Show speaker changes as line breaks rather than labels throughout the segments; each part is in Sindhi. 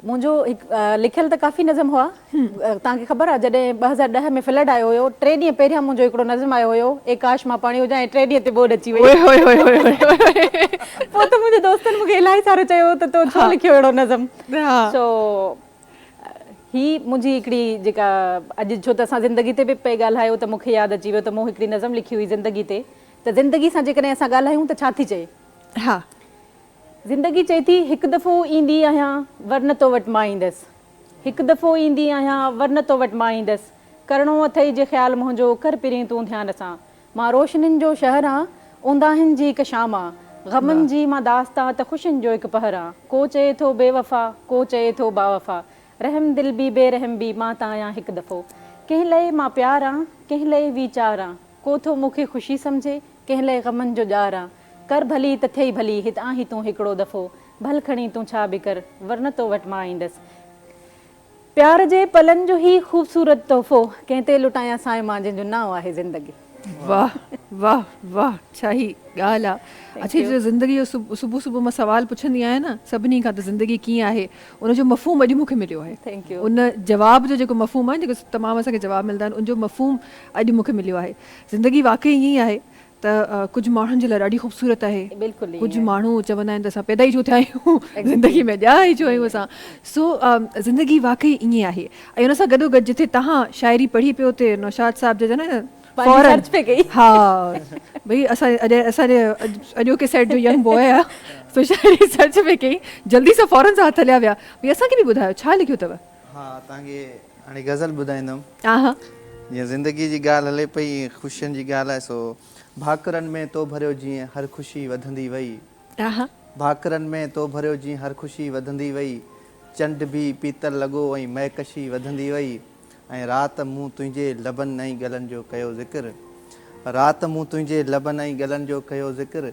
منهنجو هڪ لکيل ته ڪافي نظم هئا. توهان کي خبر آهي جڏهن 2010 ۾ فلڊ آيو هيو ٽي ڏينهن پهريان منهنجو هڪڙو نظم آيو هيو اي ڪاش مان پاڻي هجان ۽ ٽي ڏينهن تي ٻوڏ اچي وئي. پوء ته منهنجي دوستن مون کي الاهي سارو چيو ته تو ڇو لکيو اهڙو نظم. سو هي منهنجي هڪڙي جيڪا اڄ ڇو ته اسان زندگي تي به پئي ڳالهايو ته مون کي ياد اچي ويو ته مون هڪڙي نظم لکي هئي زندگي تي ته زندگي سان جيڪڏهن اسان ڳالهايون ته ڇا ٿي چئي.
ها.
زندگي چئي ٿي، هڪ دفعو ايندي آهيان، ور نه تو وٽ مان ايندس. هڪ دفعو ايندي آهيان، ور نه تو وٽ مان ايندس. ڪرڻو اٿئي جي خيال منهنجو، ڪر پرين تون ڌيان سان. مان روشنين جو شهر آن، اونداهين جي هڪ شام آن. غمن جي مان داستان ته خوشين جو هڪ پهر آن. ڪو چئي ٿو بي وفا، ڪو چئي ٿو باوفا. رحم دل به بي رحم به، مان ته آهيان هڪ دفعو. ڪنهن لئه مان پيار آن، ڪنهن لئه ويچار آن. ڪو ٿو مون کي خوشي سمجهي، ڪنهن لئه غمن جو ڄار آن. ڪر ڀلي ته ٿئي ڀلي، هت آهين تون هڪڙو دفعو، ڀل کڻي تون ڇا به ڪر، ور نه تو وٽ مان ايندس. پيار جي پلن جو هي خوبصورت تحفو، ڪنهن تي لٽايان سائين مان، جنهن جو نانء آهي زندگي.
واه واه واه ڇا هي ڳالهه آ. اڇا جو زندگي جو صبح صبح مان سوال پڇندي آهيان نه سڀني کان ته زندگي ڪيئن آهي ان جو مفهوم اڄ مون کي مليو آهي ان جواب جو جيڪو مفهوم آهي جيڪو تمام اسان کي جواب ملندا آهن ان جو مفهوم اڄ مون کي مليو آهي زندگي واقعي ائين ئي آهي ته ڪجهه ماڻهن جي لاء ڏاڍي خوبصورت آهي ڪجهه ماڻهو چوندا آهن ته اسان پيدا ئي ڇو ٿيا آهيون زندگي ۾ ڄائا ئي ڇو آهيون اسان سو زندگي واقعي ائين آهي ۽ ان سان گڏو گڏ جتي توهان شاعري پڙهي پيو اتي نوشاد صاحب جا نه
فورن
ها ڀئي اسان اڄ اسان جي اڄوڪي سيٽ جو ينگ بواء آهي سو شاعري سرچ پئي ڪئي جلدي سان فورن سان هٿ هليا ويا ڀئي اسان کي به ٻڌايو ڇا لکيو اٿو.
ها توهان کي هاڻي غزل ٻڌائيندم. جيئن زندگي جي ڳالهه هلي پئي ۽ خوشين جي ڳالهه آهي سو ڀاڪرن ۾ تو ڀريو جيئن هر خوشي وڌندي وئي ڀاڪرن ۾ تو ڀريو جيئن هر خوشي وڌندي وئي چنڊ به پيتل لڳو ۽ مئڪشي وڌندي وئي ۽ رات مون تنهنجي لبن ۽ ڳلن جو ڪيو ذڪر رات مون تنهنجي لبن ۽ ڳلن جو ڪيو ذڪر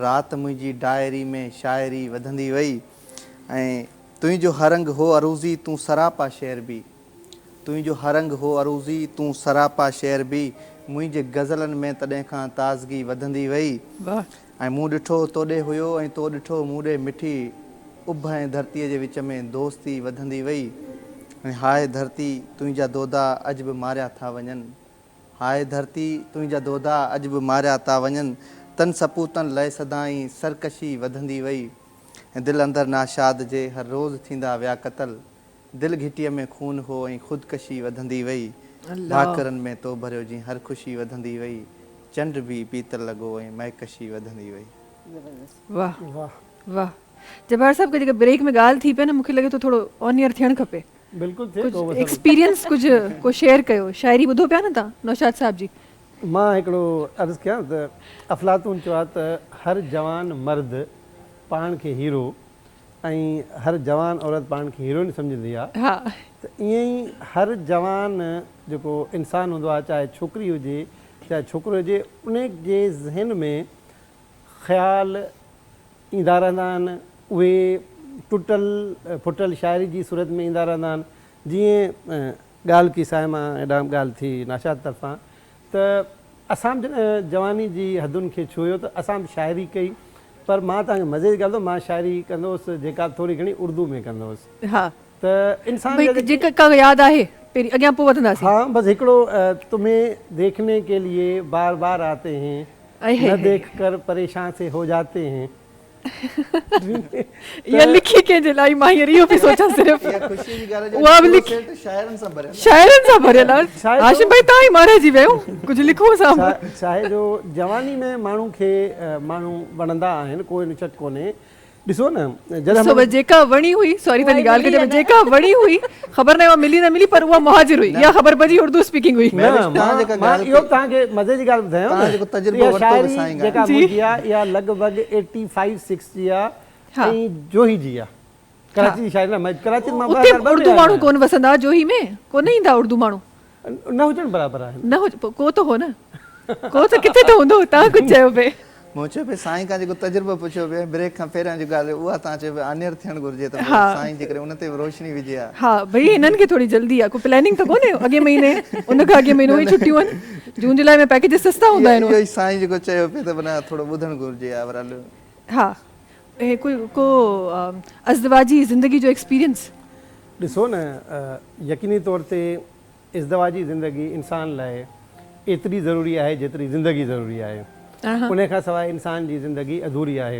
رات منهنجي ڊائري ۾ شاعري وڌندي وئي ۽ تنهنجو هرنگ هو عروضي تون سراپا شعر به تنهنجو هرنگ هو عروضي تون سراپا شعر به منهنجي غزلن ۾ تڏهن کان تازگي وڌندي وئي ۽ مون ڏٺو توڏي هيو ۽ تو ڏٺو مون ڏي مٺي اڀ ۽ ڌرتيء جي وچ ۾ دوستي وڌندي وئي ۽ هاء ڌرتي تنهنجا دودا اڄ به ماريا ٿا وڃن. هاء ڌرتي تنهنجا دودا اڄ به ماريا ٿا وڃن تن سپوتن لئه سدائين سرڪشي وڌندي وئي ۽ دل اندر ناشاد جي هر روز ٿيندا ويا قتل دل گهٽيء ۾ خون هو ۽ خودڪشي وڌندي وئي ڀاڪرن ۾ تو ڀريو جين هر خوشي وڌندي وئي چنڊ به پيتل لڳو ۽ مئڪشي وڌندي وئي.
واه واه جبار صاحب کي جيڪا بريڪ ۾ ڳالهه ٿي پئي نه مونکي لڳي ٿو ٿورو آن ايئر ٿيڻ کپي.
بلڪل ٿئي ڪو
مسئلو. ايڪسپيرينس ڪجهه ڪو شيئر ڪيو شاعري ٻڌو پيا نه تان نوشاد صاحب جي.
مان هڪڙو عرض ڪيان ته افلاطون چيو آهي ته هر جوان مرد پاڻ کي هيرو ۽ هر جوان عورت پاڻ کي هيروئن سمجهندي آهي ته ائين ئي هر جوان جيڪو انسان هوندو آهي چاهي ڇوڪري هجي چاهي ڇوڪرو هجي ان جي ذهن ۾ خيال ايندا رهندا آهن، اهي ٽٽل ڦٽل شاعري جي صورت ۾ ايندا رهندا آهن، جيئن ڳالهه ڪئي صائمه هيڏانهن ڳالهه ٿي ناشاد طرفان ته اسان به جڏهن جواني جي حدن کي ڇهيو ته اسان به شاعري ڪئي پر مان توهان کي مزي جي ڳالهه ٻڌايان مان شاعري ڪندو هوس جيڪا ٿوري گهڻي اردو ۾ ڪندو هوس ته انسان
ڀئي
جا جيڪي
جيڪا ڪا ياد آهي پهرين اڳيان پوء وڌنداسين.
ها بس هڪڙو تمهين ديکني ڪي ليي بار بار آتي هين نه ديک ڪر پريشان سي هو جاتي هين.
اها لکي ڪنهن جي لاء مان هينئر اهو پئي سوچان صرف.
اها خوشي جي ڳالهه
آهي جو اها به لکي
شاعرن سان ڀريل آهي.
شاعرن سان ڀريل آهي. هاشم ڀائي توهان ئي مارائجي ويا آهيو ڪجهه لکو اسان به.
ڇاهي جو جواني ۾ ماڻهو کي ماڻهو وڻندا آهن ڪو ان شڪ ڪونهي ڏسو نه جڏهن
ڏسو بس جيڪا وڻي هئي سوري تنهنجي ڳالهه ڪٽي پر جيڪا وڻي هئي خبر ناهي اها ملي نه ملي پر اها مهاجر هئي اها خبر پئجي اردو اسپيڪنگ هئي.
نه مان اهو به توهان کي مزي جي ڳالهه ٻڌايان نه اها شاعري جيڪا منهنجي آهي اها لڳ ڀڳ ايٽي فائيو سڪس جي آهي ۽ جوهي جي آهي ڪراچي جي شاعري نه ڪراچي مان
اتي اردو ماڻهو ڪونه وسندا جوهي ۾ ڪونه ايندا اردو ماڻهو.
نه هجڻ برابر آهن.
نه هج ڪو ته هو نه ڪو ته ڪٿي ته هوندو توهان ڪجهه چيو پئي.
مون چيو پئي سائين کان جيڪو تجربو پڇيو پئي بريڪ کان پهريان جيڪا ڳالهه اها توهان چيو پئي آنيئر ٿيڻ گهرجي ته پوء سائين جيڪڏهن ان تي به روشني وجهي ها.
ها ڀئي هنن کي ٿوري جلدي آهي ڪو پلاننگ ته ڪونهي اڳئين مهيني ان کان اڳئين مهينو ئي ڇٽيون آهن جون جولاء ۾ پيڪيجز سستا هوندا آهن.
اهو ئي سائين جيڪو چيو پئي ته معنيٰ ٿورو ٻڌڻ گهرجي ها بهرحال.
ها ڪو ڪو ازدواجي زندگي جو ايڪسپيرينس.
ڏسو نه يقيني طور تي ازدواجي زندگي انسان لاء ايتري ضروري آهي جيتري زندگي ضروري آهي. ان کان سواء انسان جي زندگي اڌوري آهي.